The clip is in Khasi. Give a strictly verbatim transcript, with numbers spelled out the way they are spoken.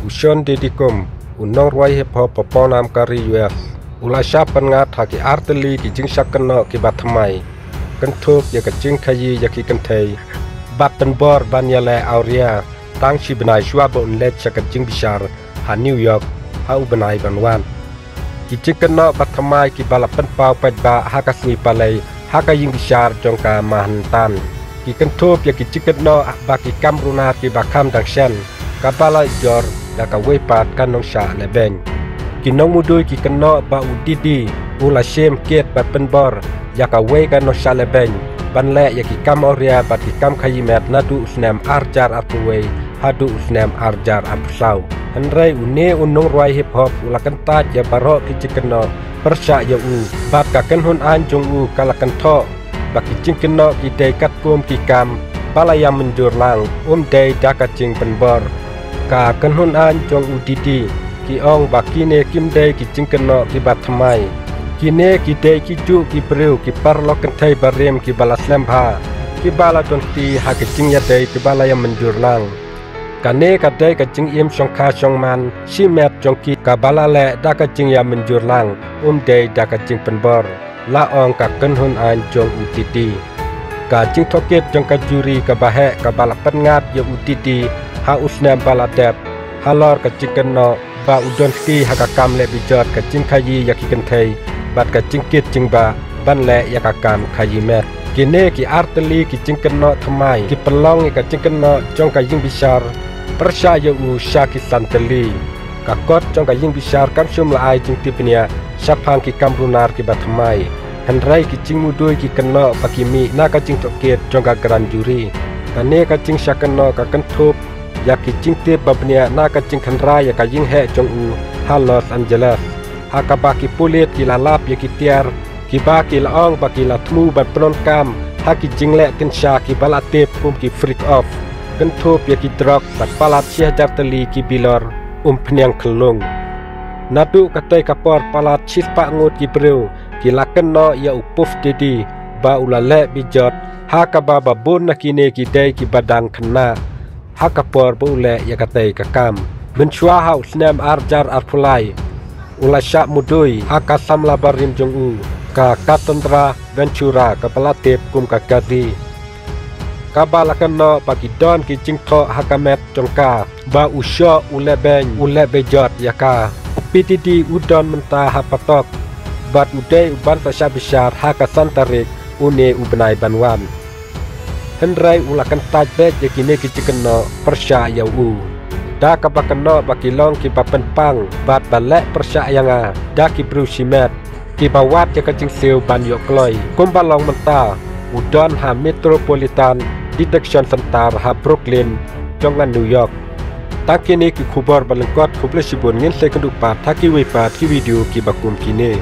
U Sean Diddy Combs, u nongrwai hip hop ba pawnam ka ri U S, u la shah pynngat ha ki artylli ki jingshah kynnoh kiba thymmai, kynthup ïa ka jingkhaïi ïa ki kynthei bad pynbor ban ïaleh awria tang shi bnai shuwa ba un leit sha ka jingbishar ha New York ha u bnai ban wan. Ki jingkynnoh ba thymmai kiba la pynpaw paidbah ha ka sngi Palei ha ka ïingbishar jong ka Manhattan, ki kynthup ïa ki jingkynnoh ba ki kam runar kiba kham dang shen, kaba la jur ïa kawei pat ka nongshah lehbeiñ. Ki nongmudui ki kynnoh ba u Diddy u la shim kit bad pynbor ïa kawei ka nongshah lehbeiñ ban leh ïa ki kam awria bad ki kam khaïi met naduh u snem ar hajar arphew wei haduh u snem ar hajar arphew saw. Hynrei une u nongrwai hip hop u la kyntait ïa baroh ki jingkynnoh pyrshah ïa u, bad ka kynhun aiñ jong u ka la kynthoh ba ki jingkynnoh ki dei katkum ki kam ba la ïamynjur lang, ym dei da ka jingpynbor. Ka kynhun aiñ jong u Diddy ki ong ba kine kim dei ki jingkynnoh kiba thymmai. Kine ki dei kijuh ki briew, ki paralok kynthei barim kiba la slem bha, kiba la don kti ha ka jingïadei kaba la ïamynjur lang. Kane ka dei ka jingim shongkha shongman shimet jong ki kaba la leh da ka jingïamynjur lang, ym dei da ka jingpynbor, la ong ka kynhun aiñ jong u Diddy. Ka jingtohkit jong ka juri kaba heh kaba la pynngat ïa u Diddy ha u snem ba la dep halor ka jingkynnoh ba u don kti ha ka kam leh bijot, ka jingkhaïi ïa ki kynthei bad ka jingkit jingbah ban leh ïa ka kam khaïi met. Kine ki artylli ki jingkynnoh thymmai ki pynlong ïa ka jingkynnoh jong ka ïingbishar pyrshah ïa u sha ki san tylli. Ka kot jong ka ïingbishar kam shym la ai jingtip bniah shaphang ki kam runar kiba thymmai, hynrei ki jingmudui ki kynnoh ba ki mih na ka jingtohkit jong ka grand jury. Kane ka jingshah kynnoh ka kynthup ïa ki jingtip ba bniah na ka jingkhynra ïa ka ïingheh jong u ha Los Angeles, ha kaba ki pulit ki la lap ïa ki tiar kiba ki la ong ba ki la thmu ban pyndonkam ha ki jingleh tynsha kiba la tip kum ki freak off, kynthup ïa ki drok bad palat shi hajar tylli ki bilor umphniang khyllung. Naduh katei ka por palat shispah ngut ki briew ki la kynnoh ïa u Puff Daddy ba u la leh bijot, ha kaba ba bun na kine ki dei kiba dang khynnah ha ka por ba u leh ïa katei ka kam. Mynshuwa ha u snem ar hajar arphew lai u la shah mudui ha ka samla barim jong u, ka Cassandra Ventura, kaba la tip kum ka Cassie, kaba la kynnoh ba ki don ki jingthoh ha ka met jong ka ba u shoh u lehbeiñ, u leh bijot ïa ka. U P Diddy u don mynta ha patok bad u dei u ban sa shah bishar ha ka san tarik une u bnai ban wan. Hynrei u la kyntait beit ïa kine ki jingkynnoh pyrshah ïa u, da kaba kynnoh ba ki long kiba pynpang bad ba leh pyrshah ïa nga da ki briew shimet kiba wad ïa ka jingsiew ban ïoh kloi. Kumba long mynta, u don ha Metropolitan Detention Center ha Brooklyn jong ka New York. Tang kine ki khubor ba lyngkot, khublei shibun, ngin sa ïakynduh pat ha kiwei pat ki video kiba kum kine.